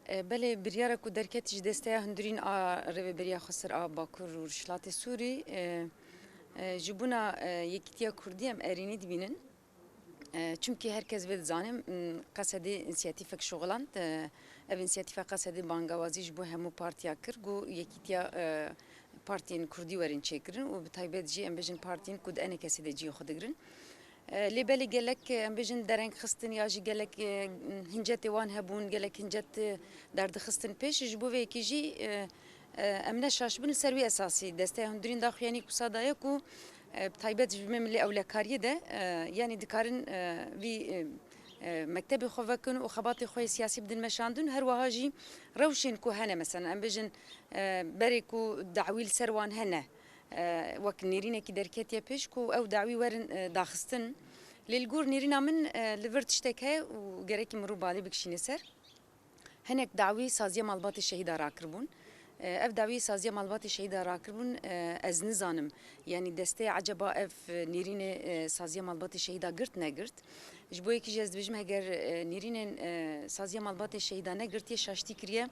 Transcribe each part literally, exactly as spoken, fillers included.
E, belê, biryara ku derketî ji Desteya Hundirîn a Rêveberiya Xweser a Bakur û Rojhilatê Sûrî, e, e, ji bona, e, yekîtiya Kurdî em erênî dibînin. E, çimkî her kes vê dizane, m, Qesedê însiyatîfek şixuland, e, ev însiyatîfa Qesedê bangawazî ji bo hemû partiya kir, ku yekîtiya, e, partiyên Kurdî werin çêkirin û bi taybet jî em bêjin partiyên ku di enekesê de cihê xwe digirin. E, lê belê gelek, e, em bêjin dereng xistin ya jî gelek, e, hincetê wan hebûn, gelek hincet, e, derdixistin pêş. Ji bo vê yekê jî, e, e, em ne şaş bin li ser wî esasî. Desteya Hundirîn daxuyanî wisa daye ku, e, bi taybet ji me milê ewlekariyê de, e, yanî dikarin, e, vî, e, e, mektebê xwe vekin û xebatê xwe yê siyasî bidin meşandin. Her wiha jî rewşên ku hene, mesela em bêjin, e, berê ku dawî li ser wan hene, e, wek nêrînekî derketiye pêş ku ew dawî werin, e, daxistin. Lê li gor nêrîna min, e, li vir tiştek heye û gerekî mirov balê bikişîne ser. Hinek dawî saziya malbatê şehîda rakiribûn. E, ev dawî saziya malbatê şehîda rakiribûn, e, ez nizanim. Yanî destê eceba ev, e, nêrînê, e, saziya malbatê şehîda girt negirt. Ji bo yekî jî ez dibêjim, heger, e, nêrînên, e, saziya malbatê şehîda negirtiye, şaştî kiriye,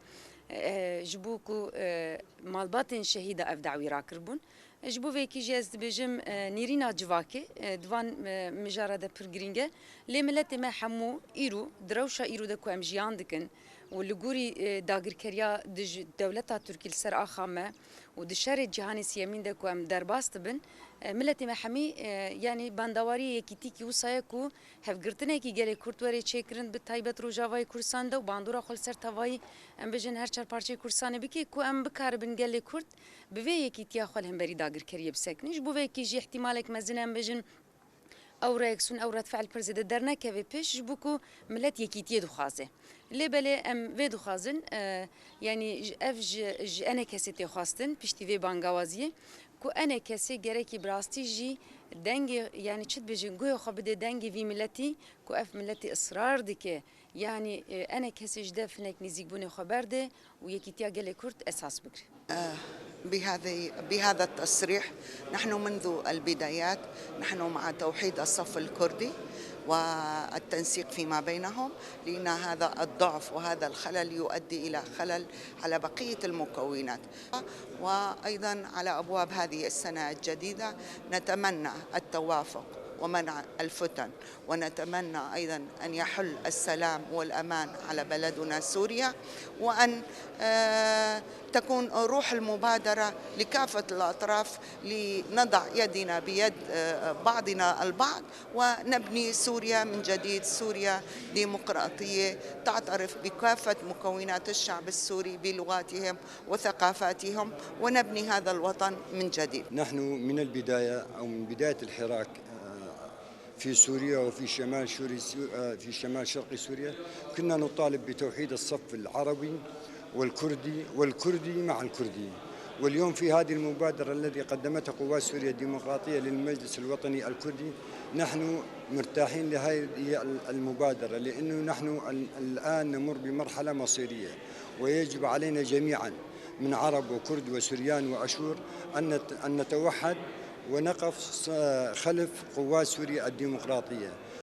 e, ji bo ku, e, malbatên şehîda ev dawî rakiribûn. Ji bo vê yekî jî ez dibêjim, e, nêrîna civakê, e, di van, e, mijara de pir girîng e. Lê miletê me hemû îro, di rewşa îro de ku em jiyan dikin û li gorî, e, dagirkeriya dij dewleta Tirkî li ser axa me û di şerê cîhanê siyemîn de ku em derbas dibin, e, miletê me hemî, e, yanî bandawariyê yekîtîkî wisa ye ku hevgirtinekî gelê Kurd were çêkirin, bi taybet Rojavayê Kurdistanê de û bandora xwe li ser tevayî, em bêjin, her çar parçeyê Kurdistanê bike ku em bikaribin gelê Kurd bi vê yekîtiya xwe li hemberî dagirkeriyê bisekinin. Ji bo vê yekê jî îhtîmalek mezin e, em bêjin, ew reaksiyon, ew redfe'l pir zêde dernekeve pêş, ji bo ku milet yekîtiyê dixwaze. Lê belê em vê dixwazin, e, yanî ji, ev ji, ji enekesê tê xwestin, piştî vê bangawaziyê, ku enekesê gerekî bi rastî jî dengê, yanî çi dibêjin, guhê xwe bide dengê vî miletî, ku ev miletî israr dike, yanî, e, enekesê ji dev hinek nêzîkbûnê xwe berde û yekîtiya gelê Kurd esas bigre. بهذه، بهذا التصريح، نحن منذ البدايات نحن مع توحيد الصف الكردي والتنسيق فيما بينهم، لأن هذا الضعف وهذا الخلل يؤدي إلى خلل على بقية المكونات. وأيضًا على أبواب هذه السنة الجديدة نتمنى التوافق ومنع الفتن، ونتمنى أيضًا أن يحل السلام والأمان على بلدنا سوريا، وأن، آه، تكون روح المبادرة لكافة الأطراف لنضع يدنا بيد، آه، بعضنا البعض ونبني سوريا من جديد، سوريا ديمقراطية تعترف بكافة مكونات الشعب السوري بلغاتهم وثقافاتهم، ونبني هذا الوطن من جديد. نحن من البداية أو من بداية الحراك، آه، في سوريا وفي شمال شوري-، سو-، آه، في شمال شرق سوريا، كنا نطالب بتوحيد الصف العربي والكردي والكردي مع الكردي. واليوم في هذه المبادرة التي قدمتها قوات سوريا الديمقراطية للمجلس الوطني الكردي، نحن مرتاحين لهذه المبادرة، لأنه نحن ال-، الآن نمر بمرحلة مصيرية، ويجب علينا جميعًا من عرب وكرد وسريان وأشور أن نت-، أن نتوحد ونقف ص-، خلف قوات سوريا الديمقراطية.